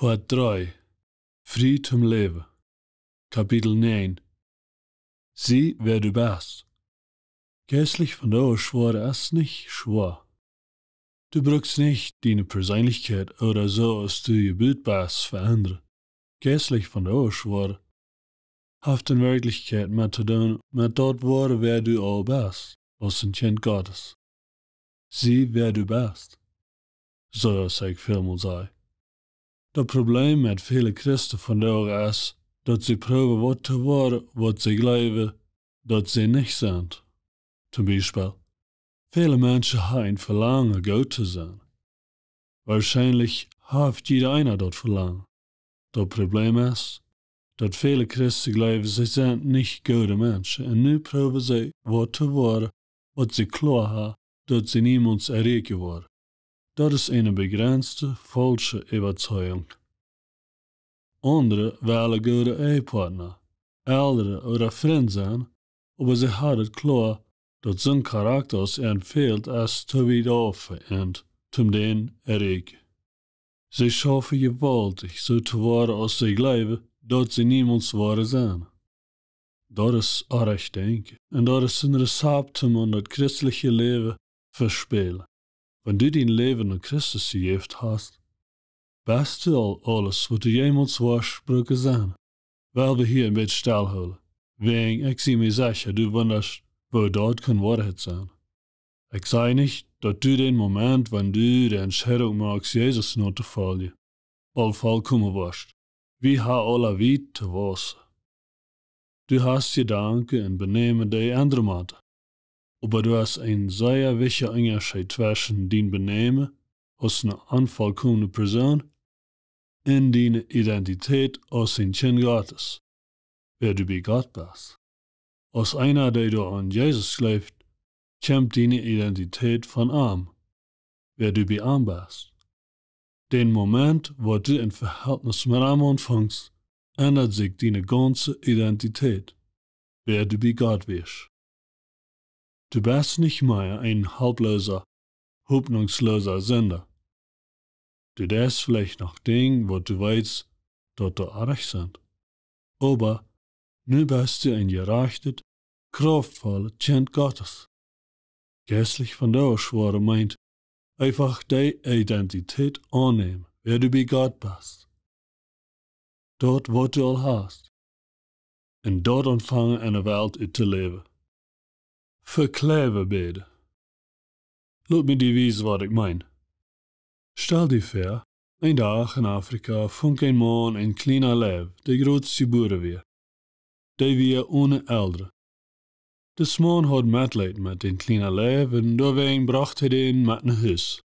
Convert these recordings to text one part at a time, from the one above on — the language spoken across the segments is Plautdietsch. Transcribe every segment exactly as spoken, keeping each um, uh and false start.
Part dree. Frie toom Läwen. Kapitel näajen. Sie, wäa du best. Jeistlich von doa schwoa es nich schwoa. Du brukst nich diene Perseenlichkjeit ooda soo aus du jebut best veendren. Jeistlich von doa schwoa haft en Werkjlichkjeit met to doonen met daut woaren, wäa du aul best, aus en Kjint Gottes. Sie, wäa du best. Soo aus ekj välmol saj. Daut Probleem met väle Christen von doag es, daut see proowen waut to woaren, waut see jleewen, daut see nich sent. Toom Biespel, väle Menschen haben en Velangen, goot to sennen. Woarschienlich haft jieda eena daut Velangen. Daut Probleem es, daut väle Christen jleewen, see sent nich goode Menschen, un nu proowen see waut to woaren, waut see kloa haben, daut see niemols erreichen woaren. Daut es eene bejrenzte, faulsche Äwazeigung. Aundre wellen goode Ehepartner, Elren ooda Frind sennen, oba see haben daut kloa, daut soon Charakta aus an fält, es too wiet auf fa an, toom dän erreichen. See schaufen jewaultich, soo to woaren aus see jleewen, daut see niemols woaren sennen. Daut es orrajcht denkjen, un daut es en Rezapt toom aun daut christelje Läwen vespälen. Wan du dien Läwen aun Christus jejäft hast, best du aul aules, waut du jemols woascht brucken sennen. Well wie hia een bät stellhoolen, wäajen ekj sie mie secha, du wundasch, woo daut kaun Woarheit sennen. Ekj saj nich, daut du dän Moment, wan du de Entscheidunk moakst, Jesus notofoljen, aul volkomen woascht. Wie haben aula wiet to wausen. Du hast Jedanken un Benämen, dee endren motten. Oba du hast een sea wichtja Unjascheet tweschen dien Benämen aus ne onvolkomne Persoon un diene Identität aus een Kjint Gottes, wäa du bie Gott best. Aus eena, dee doa aun Jesus jleeft, kjemt diene Identität von am, wäa du bie am best. Dän Moment, waut du en Vehältnis met am aunfangst, endat sikj diene gaunze Identität, wäa du bie Gott wieescht. Du best nich mea een halploosa, hopninjsloosa Sinda. Du deist veleicht noch Dinja, waut du weetst, daut dee orrajcht sent. Oba nu best du een jerajchtet, krauftvollet Kjint Gottes. Jeistlich von doa schwoa meent, eefach dee Identität aunnämen, wäa du bie Gott best. Daut, waut du aul hast. Un daut aunfangen, en de Welt uttoläwen. Fa Kjleewe bäden. Lot mie die wiesen, waut ekj meen. Stal die väa, een Dach en Afrika funk een Maun een kjliena Leew, dee jrods jebuaren wia. Dee wia one Elren. Dis Maun haud Metleet met dän kjliena Leew un doawäajen brocht hee dän met no Hus.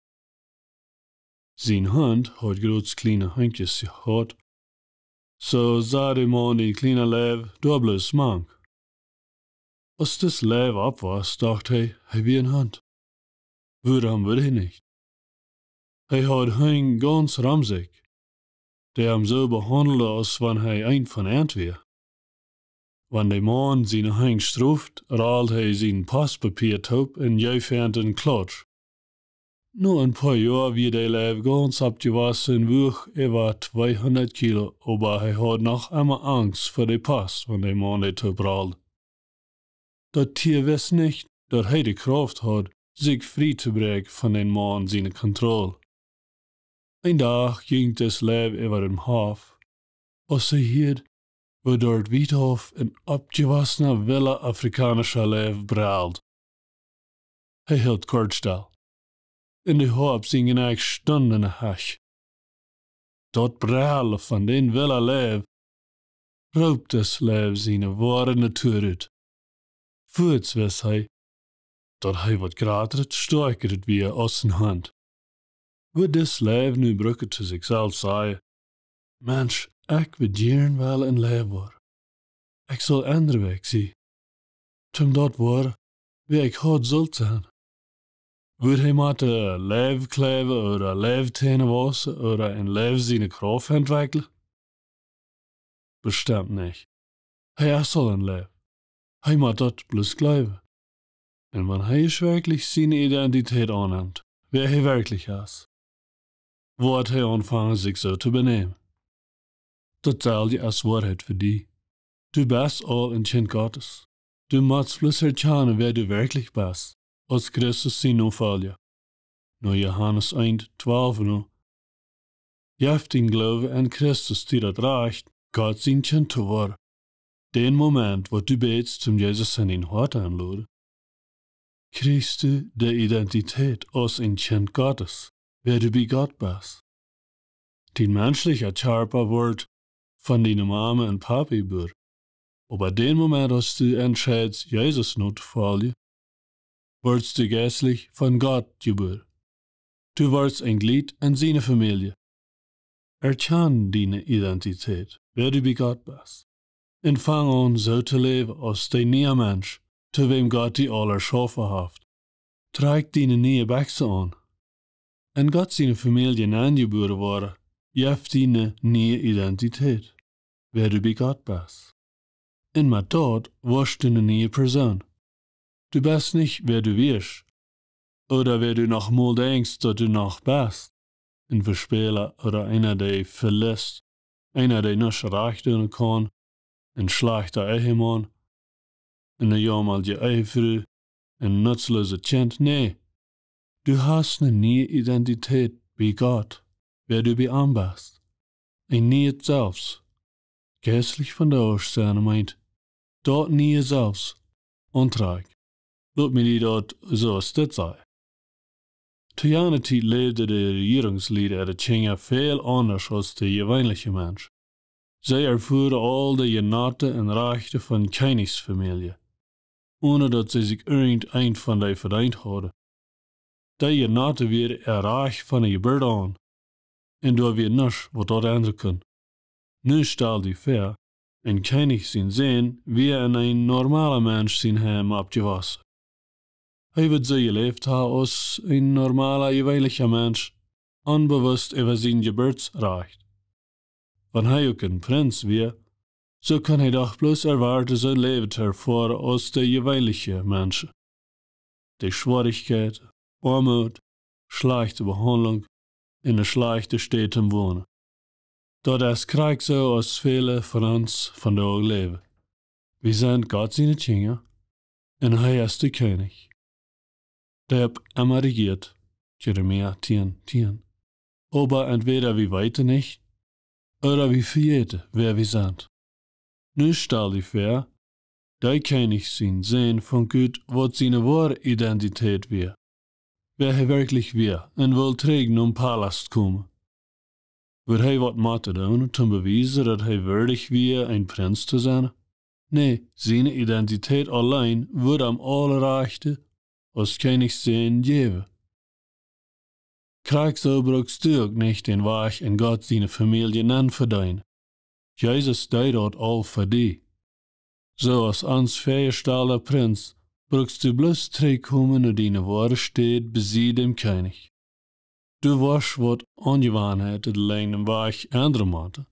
Sien Hunt haud jrods kjliene Hundjes jehaut, soo sach de Maun dän kjliena Leew doa bloos mank. Aus dis Leew oppwos, docht hee, hee wia een Hunt. Wuarom wudd hee nich? Hee haud Hunj gaunz rom sikj, dee am soo behaundelden, aus wan hee eent von an wia. Wan de Maun siene Hunj stroft, rald hee sien Postpapia toop un jeef an een Klautsch. No een poa Joa wia de Leew gaunz oppjewossen un wuach äwa tweehundat Kilo, oba hee haud noch emma Angst fa de Post, wan de Maun dee tooprald. Daut Tia wist nich, daut hee de Krauft haud, sikj frie to bräakjen von dän Maun siene Kontroll. Een Dach jinkj dis Leew äwa dän Hoff, aus hee hieed, woo doa wiet auf een oppjewossna willa afrikaunscha Leew brald. Hee hilt kort stell, un de Hoa opp sien Jnekj stunden hach. Daut Bralen von dän willa Leew roopt dis Leew siene woare Natua ut. Fuaz wist hee, daut hee waut jratret, stoakjret wia aus een Hunt. Wudd dis Leew nu brucken to sikj selfst sajen: Mensch, ekj wudd jieren well een Leew woaren. Ekj sull endren, wäa ekj sie, toom daut woaren, wäa ekj haud sullt sennen. Wudd hee motten Leewkjleewa ooda Leewtänen wausen ooda en Leew siene Krauft entwekjlen? Bestemt nich. Hee es aul een Leew. Hee mott daut bloos jleewen. Un wan hee werkjlich siene Identität aunnemt, wäa hee werkjlich es, woat hee aunfangen, sikj soo to benämen. Daut selwje es Woarheit fa die. Du best aul een Kjint Gottes. Du motst bloos erkjanen, wäa du werkjlich best, aus Christus sien Nofolja. No Johanes eent twalf no. Jeft dien Gloowen aun Christus die daut Rajcht, Gott sien Kjint to woaren, dän Moment, waut du bätst, om Jesus en dien Hoat aunloden, kjrichst du de Identität aus een Kjint Gottes, wäa du bie Gott best. Dien menschlicha Kjarpa woat von diene Mame un Pape jebuaren. Oba dän Moment, aus du entscheidst, Jesus notofoljen, woascht du jeistlich von Gott jebuaren. Du woascht een Jlied en siene Famielje. Erkjan diene Identität, wäa du bie Gott best. Un fang aun, soo to läwen aus de niea Mensch, to wäm Gott die aul erschaufen haft. Trakj diene niee Bekjsen aun. En Gott siene Famielje nenjebuaren woaren, jeft die eene niee Identität, wäa du bie Gott best. Un met daut woascht du eene niee Persoon. Du best nich, wäa du wieescht, ooda wäa du noch mol denkjst, daut du noch best. Een Vespäla ooda eena, dee veliet, eena, dee nuscht rajcht doonen kaun, een schlajchta Ehemaun, eene jaumolje Ehefru, een nutzloset Kjint. Nä, du hast eene niee Identität bie Gott, wäa du bie am best. Een nieet Selfst. Jeistlich vondoag sennen meent, daut niee Selfst auntrakjen. Lot mie die daut soo aus dit sajen. To jane Tiet läwden de Rejierungslieda äare Kjinja väl aundasch aus de jeweenelje Mensch. See erfuaren aul de Jenoten un Rajchten von Kjennichsfamielje, onen daut see sikj irjent eent von dee vedeent hauden. Dee Jenoten wieren äa Rajcht von de Jeburt aun, un doa wia nuscht, waut daut endren kunn. Nu stal die väa, een Kjennich sien Sän wia en een normala Mensch sien Heim oppjewossen. Hee wudd soo jeläft haben aus een normala, jeweenelja Mensch, onbewusst äwa sien Jeburtsrajcht. Wan hee uk een Prinz wia, soo kunn hee doch bloos erwoaten, soo een Läwen to erfoaren aus de jeweenelje Menschen. De Schwierichkjeiten, Oamoot, schlajchte Behaundlunk un eene schlajchte Städ toom wonen. Daut es krakjt soo aus väle von ons vondoag läwen. Wie sent Gott siene Kjinja, un hee es de Kjennich, dee opp emma rejieet, Jeremia tieen tieen. Oba entwäda wie weeten nich, ooda wie vejäten, wäa wie sent. Nu stal die väa, dee Kjennich sien Sän funk ut, waut siene woare Identität wia, wäa hee werkjlich wia, un wull trigj nom Palast komen. Wudd hee waut motten doonen, toom bewiesen, daut hee wieedich wia, een Prinz to sennen? Nä, siene Identität auleen wudd am aule Rajchte aus Kjennichssän jäwen. Krakjt soo brukst du uk nich dän Wajch en Gott siene Famielje nenn vedeenen. Jesus deed daut aul fa die. Soo aus ons väajestalda Prinz brukst du bloos trigjkomen no diene woare Städ besied däm Kjennich. Du woascht waut Aunjewanheiten dän Wajch endren motten.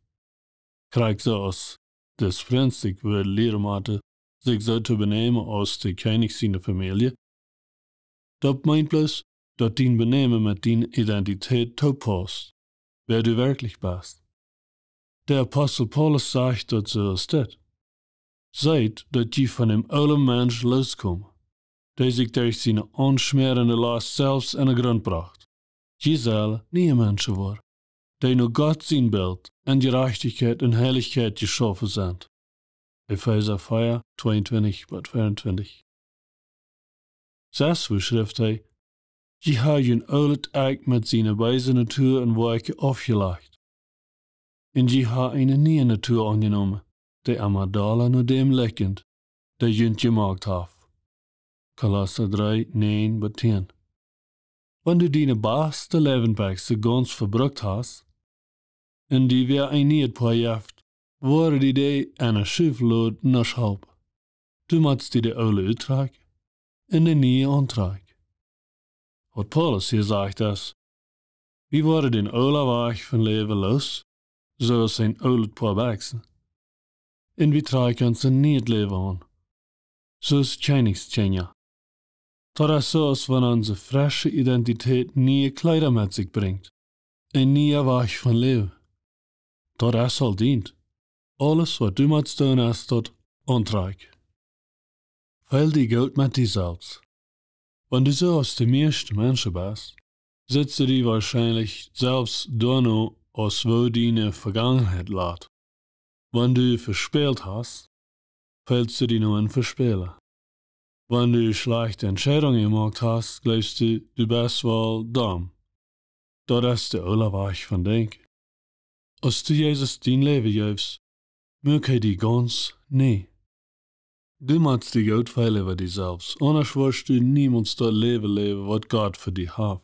Krakjt soo aus dis Prinz sikj wudd lieren motten, sikj soo to benämen aus de Kjennich siene Famielje. Daut meent bloos, daut dien Benämen met diene Identität toopaust, wäa du werkjlich best. De Apostel Paulus sajcht daut soo aus dit: Seet, daut jie von däm oolen Mensch looskomen, dee sikj derch siene aunschmäarende Lost selfst aun dän Grunt brocht. Jie sellen niee Menschen woaren, dee no Gott sien Bilt en Jerajchtichkjeit un Heilichkjeit jeschaufen sent. Efeesa vea, tweeuntwintich bat veauntwintich. Sest, woo schrift hee: Jie haben jun oolet Ekj met siene beese Natua un Woakjen aufjelajcht, un jie haben eene niee Natua aunjenomen, dee emma dolla no däm likjent, dee junt jemoakt haft. Kolossa dree, näajen bat tieen. Wan du diene baste Läwensbekjsen gaunz vebrukt hast, un die wäa een nieet Poa jeft, woaren die dee enne Schufflod nuscht halpen. Du motst die de oole uttrakjen un de niee auntrakjen. Waut Paulus hia sajcht es: Wie woaren dän oolen Wajch von Läwen loos, soo aus een oolet Poa Bekjsen, un wie trakjen ons een nieet Läwen aun, soo aus Kjennichskjinja. Daut es soo aus wan onse fresche Identität niee Kjleeda met sikj brinjt, een niea Wajch von Läwen. Daut es aul dient. Aules waut du motst doonen es daut auntrakjen. Feel die goot met die selfst. Wan du soo aus de mieeschte Menschen best, sitst du die woarschienlich selfst doano aus woo diene Vegangenheit lat. Wan du vespält hast, feelst du die nu een Vespäla. Wan du schlajchte Entscheidungen jemoakt hast, jleefst du, du best woll domm. Daut es de oola Wajch von denkjen. Aus du Jesus dien Läwen jeefst, moakt hee die gaunz nie. Du motst die goot feelen äwa die selfst, aundasch woascht du niemols daut Läwen läwen waut Gott fa die haft.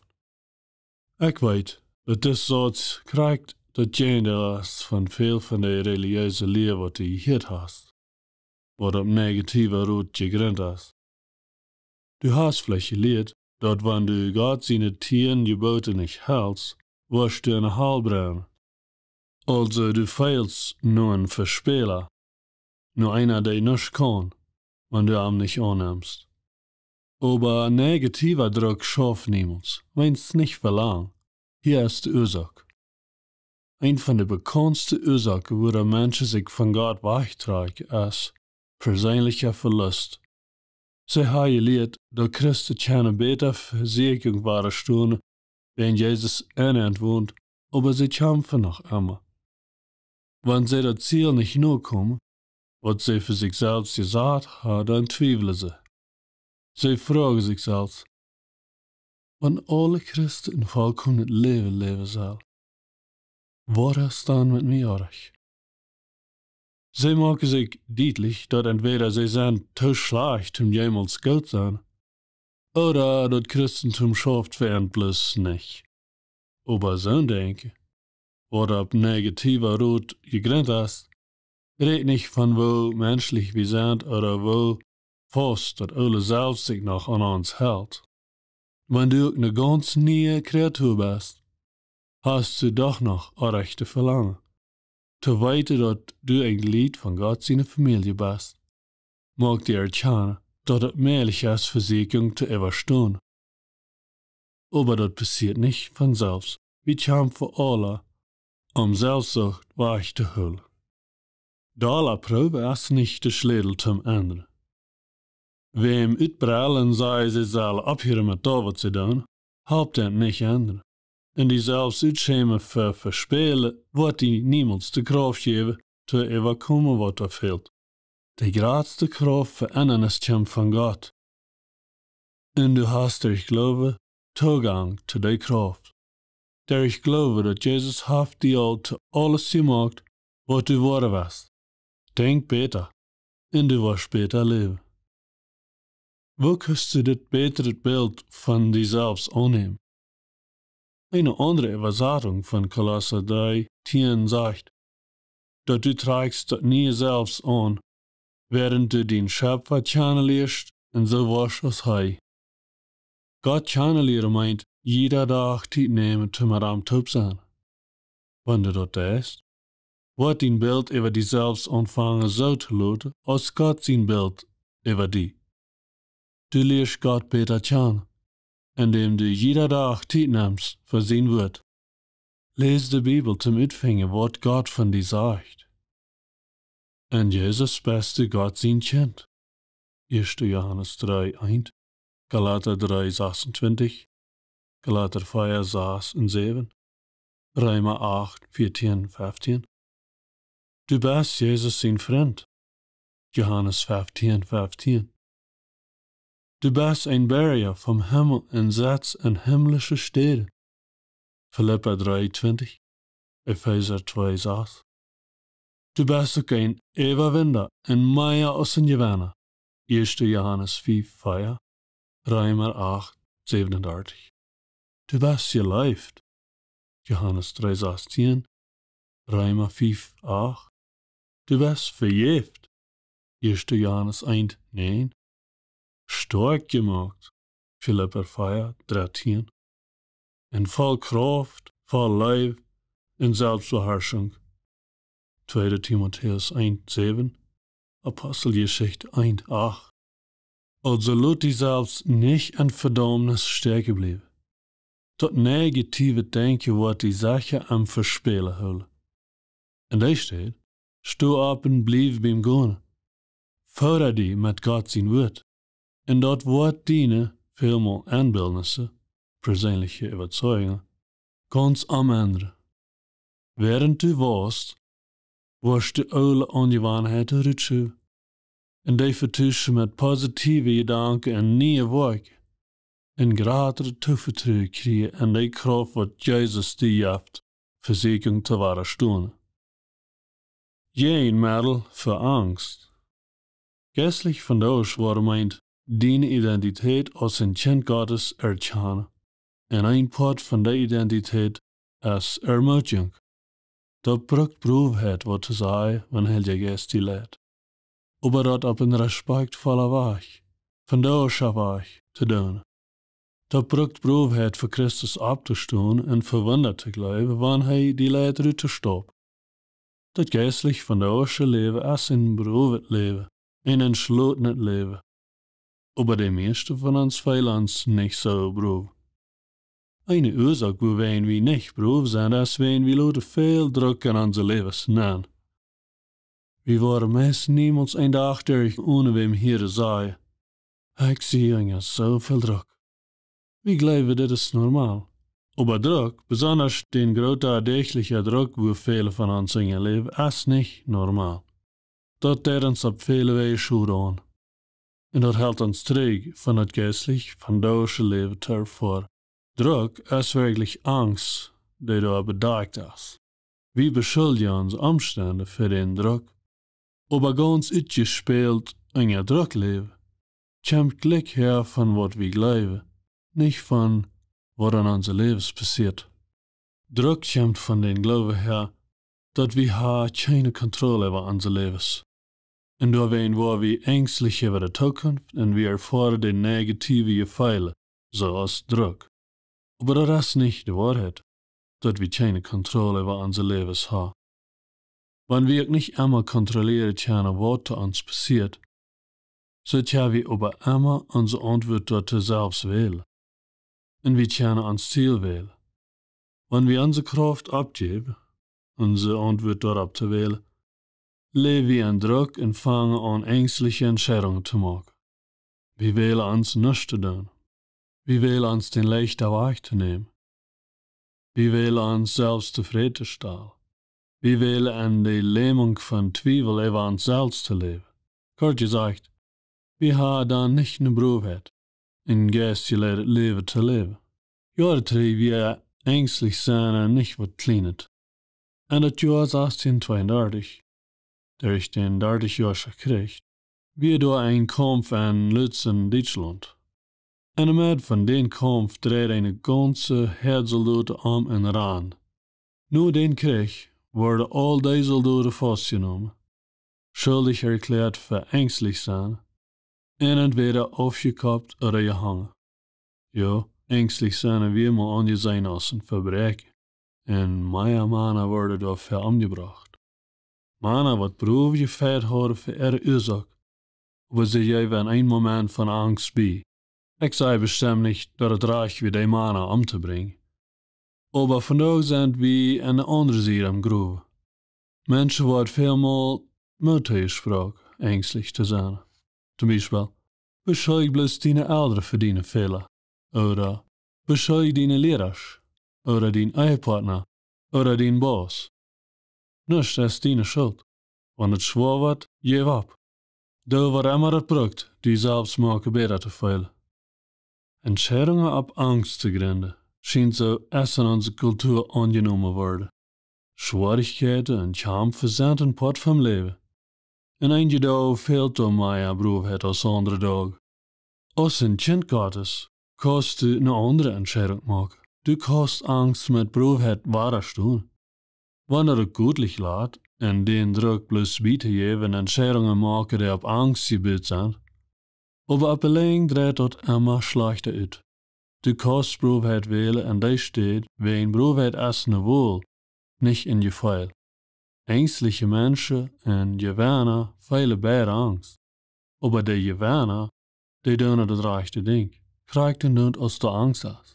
Ekj weet, daut dis Sauz krakjt daut Jäajendeel es von väl von de relijeese Lia waut du jehieet hast, waut opp negativa Rot jegrunt es. Du hast veleicht jelieet, daut wan du Gott siene tieen Jeboten nich helst, woascht du enne Hal brennen. Aulsoo du feelst nu een Vespäla, nu eena dee nuscht kaun, wan du am nich aunnemst. Oba negativa Druck schauft niemols, weens nich fa lang. Hia es de Uasoak. Eent von de bekauntste Uasoaken wuarom Menschen sikj von Gott wajchtrakjen es perseenlicha Velust. See haben jelieet daut Christen kjennen bäta Vesieekjunk wadastonen, wan Jesus en an wont, oba see kjamfen noch emma. Wan see daut Ziel nich nokomen, waut see fa sikj selfst jesat haben, dan twiewlen see. See froagen sikj selfst: Wan aule Christen een volkomnet Läwen läwen sellen, waut es dan met mie orrajcht? See moaken sikj dietlich daut entwäda see sent too schlajcht om jemols goot sennen, ooda daut Christentum schauft fa an bloos nich. Oba soon Denkjen, waut opp negativa Rot jegrunt es, rät nich von woo menschlich wie sent ooda woo faust daut oole selfst sikj noch aun ons helt. Wan du uk ne gaunz niee Kreatua best, hast du doch noch orrajchte Velangen to weeten daut du een Jlied von Gott siene Famielje best. Moak die erkjanen daut et mäajlich es Vesieekjunk to äwastonen. Oba daut passieet nich von selfst. Wie kjamfen aula om Selfstsucht wajch to hoolen. Dolla proowen es nich de Schlätel toom endren. Wäm utbrellen un sajen see sellen opphieren met daut waut see doonen, halpt daut nich endren. Un die selfst utschämen fa Vespäla woat die niemols de Krauft jäwen to äwakomen waut doa fält. De jratste Krauft fa Endanis kjemt von Gott. Un du hast derch Gloowen Toogank to dee Krauft. Derch Gloowen daut Jesus haft die aul to aules jemoakt waut du woaren west. Denkj bäta, un du woascht bäta läwen. Woo kaust du dit bätret Bilt von die selfst aunnämen? Eene aundre Äwasatunk von Kolossa dree tieen sajcht, daut du trakjst daut niee Selfst aun, wäarent du dien Schepfa kjanen lieescht un soo woascht aus hee. Gott kjanen lieren meent jieda Dach Tiet nämen toom met am toop sennen. Wan du daut deist, woat dien Bilt äwa die selfst aunfangen soo to loten aus Gott sien Bilt äwa die. Du lieescht Gott bäta kjanen, endäm du jieda Dach Tiet nemst fa sien Wuat. Läs de Bibel toom utfinjen waut Gott von die sajcht. En Jesus best du Gott sien Kjint. Ieeschte Johanes dree eent, Galata dree sasuntwintich, Galata vea sas un säwen, Reema acht vieetieen un feftieen. Du best Jesus sien Frint. Johanes feftieen feftieen. Du best een Bieeja vom Himmel un setst en himmlische Städen. Filippa dree twintich, Efeesa twee sas. Du best uk een Äwawinda un mea aus een Jewenna. Ieeschte Johanes fief vea, Reema acht säwenundartich. Du best jeleeft. Johanes dree sastieen, Reema fief acht. Du best vejäft. Ieeschte Johanes eent näajen. Stoakj jemoakt. Filippa vea drettieen. Un voll Krauft, voll Leew un Selfstbeharschunk. Tweede Timotäus eent säwen, Aposteljeschicht eent acht. Aulsoo lot die selfst nich en Vedaumnis stäakjen bliewen. Daut negatiewe Denkjen woat die secha aum Vespälen hoolen. En dee Städ Sto opp un bliew biem gonen. Foda die met Gott sien Wuat. Un daut woat diene, välmol Enbildnisse, perseenliche Äwazeigunge, gaunz omendre. Wäarent du wausst, woascht du oole Aunjewanheite rutschuwen un dee vetuschen met positiewe Jedanken un niee Woakjen un jratre Toovetruen kjrieen un dee Krauft, waut Jesus die jeft, Vesieekjunk to wadastonen. Jäajenmeddel fa Angst. Jeistlich vondoag woat meent, diene Identität aus een Kjint Gottes erkjanen. Un een Poat von dee Identität es Ermutigung. Daut brukt Browheit, waut to sajen, wan Heilja Jeist die leit. Oba daut opp een respektvolla Wajch, vondoagscha Wajch to doonen. Daut brukt Browheit, fa Christus opptostonen un vewundat to bliewen, wan hee die leit rut to stoppen. Daut jeistlich vondoagsche Läwen es een browet Läwen, een entschlotenet Läwen. Oba de mieeschte von ons feelen ons nich soo brow. Eene Uasoak, wuarom wie nich brow sent, es, wiels wie loten väl Druck en onse Läwes nenn. Wie woaren meist niemols een Dach derch onen wäm hieren sajen: "Ekj sie unja soo väl Druck." Wie jleewen, dit es normal. Oba Druck, besonda dän grooten däajlichen Druck, wua väle von ons enn läwen, es nich normal. Daut deit ons opp väle Wäaj Schoden aun. Un daut helt ons trigj von daut jeistlich vondoagsche Läwen to erfoaren. Druck es werkjlich Angst, dee doa bedakjt es. Wie beschuldjen onse Omstend fa dän Druck. Oba gaunz utjespält, enn Druck läwen kjemt jlikj häa von waut wie jleewen, nich von waut enn onse Läwes passieet. Druck kjemt von dän Gloowen häa, daut wie haben kjeene Kontroll äwa onse Läwes. Un doawäajen woa wie enjstlich äwa de Tookunft un wie erfoaren de negatiewe Jefeele, soo aus Druck. Oba daut es nich de Woarheit, daut wie kjeene Kontroll äwa onse Läwes haben. Wan wie uk nich emma kontrollieren kjennen, waut to ons passieet, soo kjenn wie oba emma onse Auntwuat doatoo selfst wälen. Un wie kjennen ons Ziel wälen. Wan wie onse Krauft oppjäwen, onse Auntwuat doaropp to wälen, läwen wie enn Druck un fangen aun, enjstliche Entscheidungen to moaken. Wie wälen ons nuscht to doonen. Wie wälen ons dän leichten Wajch to nämen. Wie wälen ons selfst tofräd to stalen. Wie wälen enn de Lähmunk von Twiewel äwa ons selfst to läwen. Kort jesajcht, wie haben dan nich ne Browheit, een jeistlichet Läwen to läwen. Joaren trigj wia enjstlich sennen nich waut Kjlienet. Enn daut Joa sastien tweeundartich, derch dän Dartichjoaschen Kjrich, wia doa een Kaumf enn Lützen, Dietschlaunt. Enn de Med von dän Kaumf dreid eene gaunze Häad Soldoten om un rand. No dän Kjrich worden aul dee Soldoten faustjenomen, schuldich erkjläat fa enjstlich sennen, un entwäda aufjekopt ooda jehongen. Jo, enjstlich sennen wia mau aunjeseenen aus een Vebräakjen. Un mea Mana worden doafäa omjebrocht. Mana, waut brow jefajcht hauden fa äare Uasoak, oba see jeewen enn een Moment von Angst bie. Ekj saj bestemmt nich, daut et rajcht wia, dee Mana omtobrinjen. Oba vondoag sent wie aun de aundre Sied aum Growen. Menschen woat välmol Moot jesproaken, enjstlich to sennen. Toom Biespel: "Beschulj bloos diene Elren fa diene Fäla." Ooda: "Beschulj diene Lierasch." Ooda: "Dien Ehepartna." Ooda: "Dien Boss." Nuscht es diene Schult. Wan et schwoa woat, jeff opp. Doo waut emma et brukt, die selfst mau bäta to feelen. Entscheidungen opp Angst to jrinden, schient soo aus enn onse Kultua aunjenomen worden. Schwierichkjeiten un Kjamfen sent een Poat vom Läwen. Un eenje Doag fält doa mea Browheit aus aundre Doag. Aus een Kjint Gottes kaust du ne aundre Entscheidunk moaken. Du kaust Angst met Browheit wadastonen. Wan daut uk goot lat, enn dän Druck bloos bie to jäwen, Entscheidungen moaken, dee opp Angst jebut sent, oba opp de Lenj dreit daut emma schlajchta ut. Du kaust Browheit wälen enn dee Städ, wiels Browheit es ne Wol, nich een Jefeel. Enjstliche Menschen un Jewenna feelen beid Angst. Oba dee Jewenna, dee doonen daut rajchte Dinkj, krakjt endoont aus doa Angst es.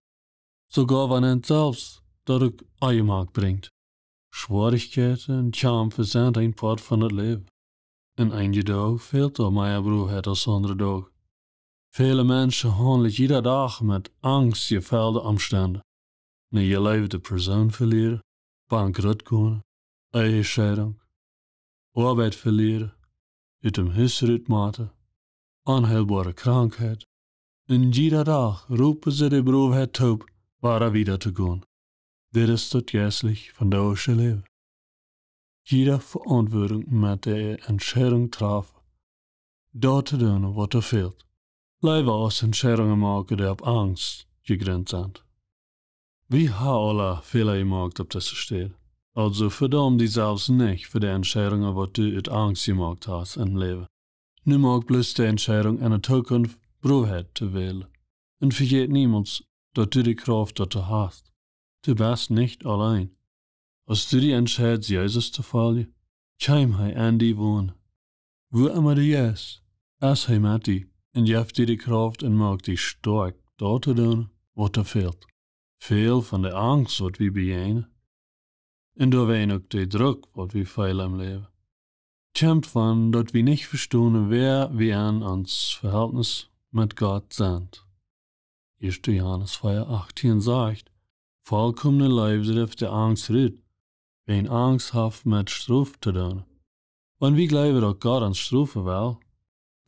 Soogoa wan et selfst daut uk Onjemak brinjt. Schwierichkjeiten un Kjampen sent een Poat von daut Läwen. Un eenje Doag fält doa mea Broheit aus aundre Doag. Väle Menschen haundlen jieda Dach met angstjefellde Omstend. Ne jeleewde Persoon velieren, bankrott gonen, Ehescheidunk, Oabeit velieren, ut dem Hus rut motten, onheelboare Krankheit. Un jieda Dach roopen see de Broheit toop, wada wieda to gonen. Dit es daut jeistlich vondoagsche Läwen. Jieda Veauntwuadunk met de Entscheidunk trafen, daut to doonen waut doa fält, leewa aus Entscheidungen moaken dee opp Angst jegrunt sent. Wie ha aula Fäla jemoakt opp dise Städ. Aulsoo vedaum die selfst nich fa de Entscheidungen waut du ut Angst jemoakt hast em Läwen. Nu moak bloos de Entscheidunk en de Tookunft Broheit to wälen. Un vejät niemols daut du de Krauft doatoo hast. Du best nich auleen. Aus du die entscheidst Jesus to foljen, kjemt hee en die wonen. Wua emma du jeist, es hee met die un jeft die de Krauft un moakt die stoakj daut to doonen waut doa fält. Väl von de Angst waut wie bejäajnen, un doawäajen uk de Druck waut wie feelen em Läwen, kjemt von daut wie nich vestonen wäa wie en ons Vehältnis met Gott sent. Ieeschte Johanes vea achtieen sajcht: Volkomne Leew drift de Angst rut, wiels Angst haft met Strof to doonen. Wan wie jleewen daut Gott ons strofen well,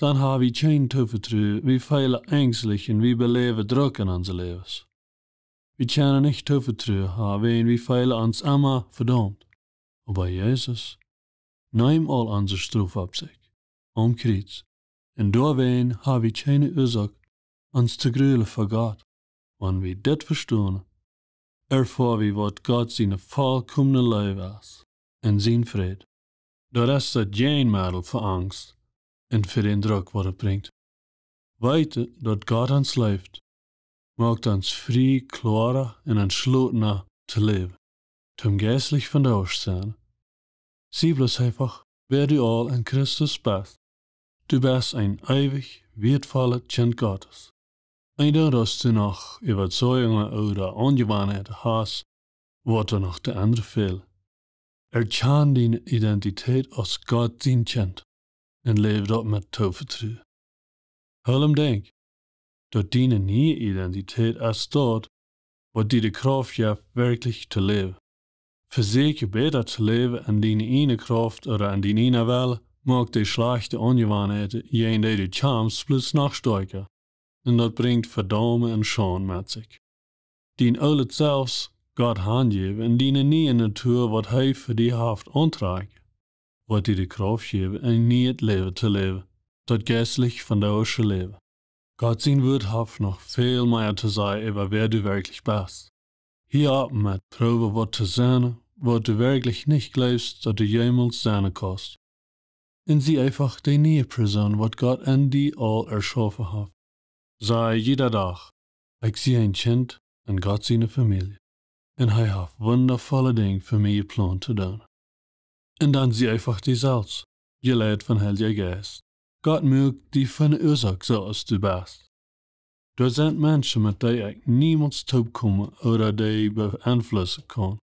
dan ha wie kjeen Toovetruen, wie feelen enjstlich un wie beläwen Druck en onse Läwes. Wie kjennen nich Toovetruen haben, wiels wie feelen ons emma vedaumt. Oba Jesus neem aul onse Strof opp sikj aum Kjriez. Un doawäajen ha wie kjeene Uasoak ons to grulen fa Gott. Wan wie dit vestonen, erfoa wie waut Gott siene volkomne Leew es un sien Fräd. Daut es daut Jäajenmeddel fa Angst un fa dän Druck waut et brinjt. Weeten daut Gott ons leeft, moakt ons frie, kloara un entschlotna to läwen. Toom jeistlich vondoagsche sennen, sie bloos eefach wäa du aul en Christus best. Du best een eewich wieetvollet Kjint Gottes. Eendoont aus du noch Äwazeijungen ooda Aunjewanheiten hast, waut doa noch to endren fält, erkjan diene Identität aus Gott sien Kjint un läw daut met Toovetruen. Hool em denkj daut diene niee Identität es daut waut die de Krauft jeft werkjlich to läwen. Vesieekj bäta to läwen en diene ieejne Krauft ooda en dienen ieejnen Wellen, moakt de schlajchte Aunjewanheiten, jäajen dee du kjamfst, bloos noch stoakja. Un daut brinjt Vedaumen un Schaund met sikj. Dien oolet Selfst Gott hanjäwen un diene niee Natua waut hee fa die haft auntrakjen, woat die de Krauft jäwen een nieet Läwen to läwen, daut jeistlich vondoagsche Läwen. Gott sien Wuat haft noch väl mea to sajen äwa wäa du werkjlich best. Hia opp met proowen waut to sennen waut du werkjlich nich jleefst daut du jemols sennen kaust. Un sie eefach de niee Persoon waut Gott en die aul erschaufen haft. Saj jieda Dach: Ekj sie een Kjint en Gott siene Famielje, un hee haft wundavolle Dinja fa mie jeplont to doonen. Un dan sie eefach die selfst, jeleit vom Heiljen Jeist. Gott muak die von Uasoak soo aus du best. Doa sent Menschen met dee ekj niemols toopkomen ooda dee beenflussen kaun.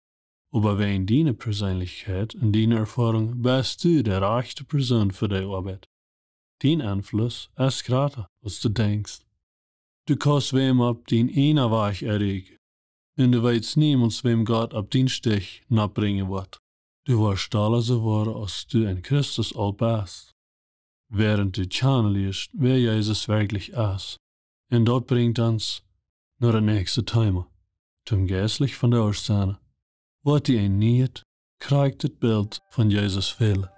Oba wäajen diene Perseenlichkjeit un diene Erfoarunk best du de rajchte Persoon fa dee Oabeit. Dien Enfluss es jrata aus du denkjst. Du kaust wäm opp dien ieejnen Wajch erreichen, un du weetst niemols wäm Gott opp dien Stich noppbrinjen woat. Du woascht aula soo woaren aus du en Christus aul best, wäarent du kjanen lieescht wäa Jesus werkjlich es. Un daut brinjt ons no daut näakjste Thema. Toom jeistlich vondoagsche sennen, woat die een nieet, krakjtet Bilt von Jesus fälen.